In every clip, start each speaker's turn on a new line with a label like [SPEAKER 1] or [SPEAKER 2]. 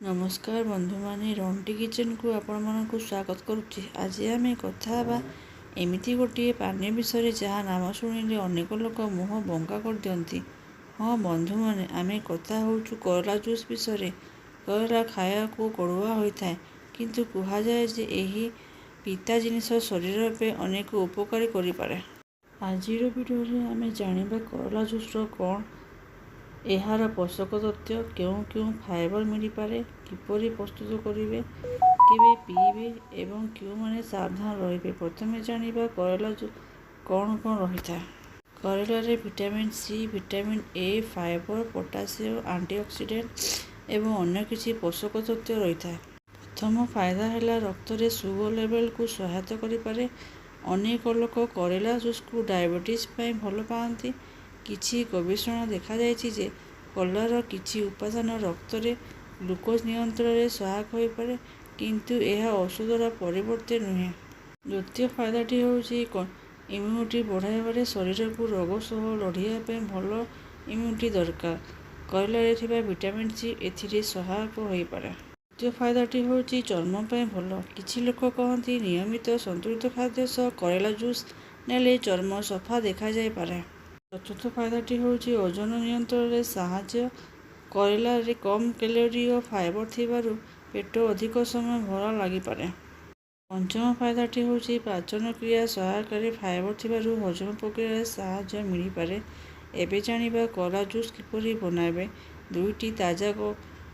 [SPEAKER 1] ନମସ୍କାର ବନ୍ଧୁମାନେ, ରଣ୍ଟି କିଚେନକୁ ଆପଣମାନଙ୍କୁ ସ୍ୱାଗତ କରୁଛି। ଆଜି ଆମେ କଥା ହେବା ଏମିତି ଗୋଟିଏ ପାନୀୟ ବିଷୟରେ, ଯାହା ନାମ ଶୁଣିଲେ ଅନେକ ଲୋକ ମୁହଁ ବଙ୍କା କରିଦିଅନ୍ତି। ହଁ ବନ୍ଧୁମାନେ, ଆମେ କଥା ହେଉଛୁ କଲରା ଜୁସ୍ ବିଷୟରେ। କଲରା ଖାଇବାକୁ କଡ଼ୁଆ ହୋଇଥାଏ, କିନ୍ତୁ କୁହାଯାଏ ଯେ ଏହି ପିତା ଜିନିଷ ଶରୀର ପାଇଁ ଅନେକ ଉପକାରୀ କରିପାରେ। ଆଜିର ଭିଡ଼ିଓରେ ଆମେ ଜାଣିବା କଲରା ଜୁସ୍ର କ'ଣ ଏହାର ପୋଷକ ତତ୍ତ୍ୱ, କେଉଁ କେଉଁ ଫାଇବର ମିଳିପାରେ, କିପରି ପ୍ରସ୍ତୁତ କରିବେ, କେବେ ପିଇବେ ଏବଂ କେଉଁମାନେ ସାବଧାନ ରହିବେ। ପ୍ରଥମେ ଜାଣିବା କଲରା କ'ଣ କ'ଣ ରହିଥାଏ। କଲରାରେ vitamin C, vitamin A, fibre, potassium, antioxidant ଏବଂ ଅନ୍ୟ କିଛି ପୋଷକ ତତ୍ତ୍ୱ ରହିଥାଏ। ପ୍ରଥମ ଫାଇଦା ହେଲା ରକ୍ତରେ ସୁଗର ଲେଭେଲକୁ ସହାୟତା କରିପାରେ। ଅନେକ ଲୋକ କଲରା ଜୁସ୍କୁ ଡାଇବେଟିସ୍ ପାଇଁ ଭଲ ପାଆନ୍ତି। କିଛି ଗବେଷଣା ଦେଖାଯାଇଛି ଯେ କଲରାର କିଛି ଉପାଦାନ ରକ୍ତରେ ଗ୍ଲୁକୋଜ ନିୟନ୍ତ୍ରଣରେ ସହାୟକ ହୋଇପାରେ, କିନ୍ତୁ ଏହା ଔଷଧର ପରିବର୍ତ୍ତେ ନୁହେଁ। ଦ୍ୱିତୀୟ ଫାଇଦାଟି ହେଉଛି ଇମ୍ୟୁନିଟି ବଢ଼ାଇବାରେ। ଶରୀରକୁ ରୋଗ ସହ ଲଢ଼ିବା ପାଇଁ ଭଲ ଇମ୍ୟୁନିଟି ଦରକାର। କଲରାରେ ଥିବା ଭିଟାମିନ୍ ସି ଏଥିରେ ସହାୟକ ହୋଇପାରେ। ତୃତୀୟ ଫାଇଦାଟି ହେଉଛି ଚର୍ମ ପାଇଁ ଭଲ। କିଛି ଲୋକ କହନ୍ତି, ନିୟମିତ ସନ୍ତୁଳିତ ଖାଦ୍ୟ ସହ କଲରା ଜୁସ୍ ନେଲେ ଚର୍ମ ସଫା ଦେଖାଯାଇପାରେ। ଚତୁର୍ଥ ଫାଇଦାଟି ହେଉଛି ଓଜନ ନିୟନ୍ତ୍ରଣରେ ସାହାଯ୍ୟ। କଲରାରେ କମ୍ କ୍ୟାଲୋରୀ ଓ ଫାଇବର ଥିବାରୁ ପେଟ ଅଧିକ ସମୟ ଭରା ଲାଗିପାରେ। ପଞ୍ଚମ ଫାଇଦାଟି ହେଉଛି ପାଚନ କ୍ରିୟା ସହାୟକାରୀ। ଫାଇବର ଥିବାରୁ ହଜମ ପ୍ରକ୍ରିୟାରେ ସାହାଯ୍ୟ ମିଳିପାରେ। ଏବେ ଜାଣିବା କଲରା ଜୁସ୍ କିପରି ବନାଇବେ। ଦୁଇଟି ତାଜା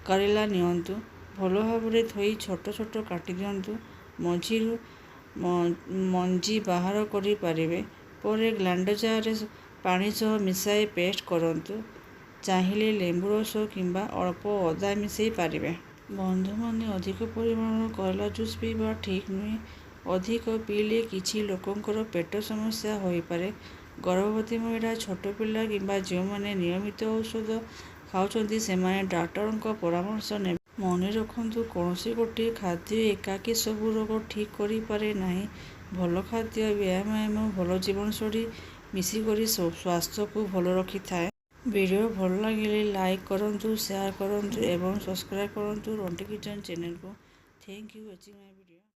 [SPEAKER 1] କଲରା ନିଅନ୍ତୁ। ଭଲ ଭାବରେ ଧୋଇ ଛୋଟ ଛୋଟ କାଟି ଦିଅନ୍ତୁ। ମଝିରୁ ମଞ୍ଜି ବାହାର କରିପାରିବେ। ପରେ ଗ୍ରାଇଣ୍ଡର ଜାରରେ ପାଣି ସହ ମିଶାଇ ପେଷ୍ଟ କରନ୍ତୁ। ଚାହିଁଲେ ଲେମ୍ବୁ ରସ କିମ୍ବା ଅଳ୍ପ ଅଦା ମିଶାଇ ପାରିବେ। ବନ୍ଧୁମାନେ, ଅଧିକ ପରିମାଣର କଲରା ଜୁସ୍ ପିଇବା ଠିକ୍ ନୁହେଁ। ଅଧିକ ପିଇଲେ କିଛି ଲୋକଙ୍କର ପେଟ ସମସ୍ୟା ହୋଇପାରେ। ଗର୍ଭବତୀ ମହିଳା, ଛୋଟ ପିଲା କିମ୍ବା ଯେଉଁମାନେ ନିୟମିତ ଔଷଧ ଖାଉଛନ୍ତି, ସେମାନେ ଡାକ୍ତରଙ୍କ ପରାମର୍ଶ ନେବେ। ମନେ ରଖନ୍ତୁ, କୌଣସି ଗୋଟିଏ ଖାଦ୍ୟ ଏକାକୀ ସବୁ ରୋଗ ଠିକ୍ କରିପାରେ ନାହିଁ। ଭଲ ଖାଦ୍ୟ, ବ୍ୟାୟାମ ଏବଂ ଭଲ ଜୀବନଶୈଳୀ ମିଶିକରି ସ୍ୱାସ୍ଥ୍ୟକୁ ଭଲ ରଖିଥାଏ। ଭିଡ଼ିଓ ଭଲ ଲାଗିଲେ ଲାଇକ୍ କରନ୍ତୁ, ସେୟାର କରନ୍ତୁ ଏବଂ ସବସ୍କ୍ରାଇବ୍ କରନ୍ତୁ ରଣ୍ଟି କିଚେନ୍ ଚ୍ୟାନେଲକୁ। Thank you watching my video.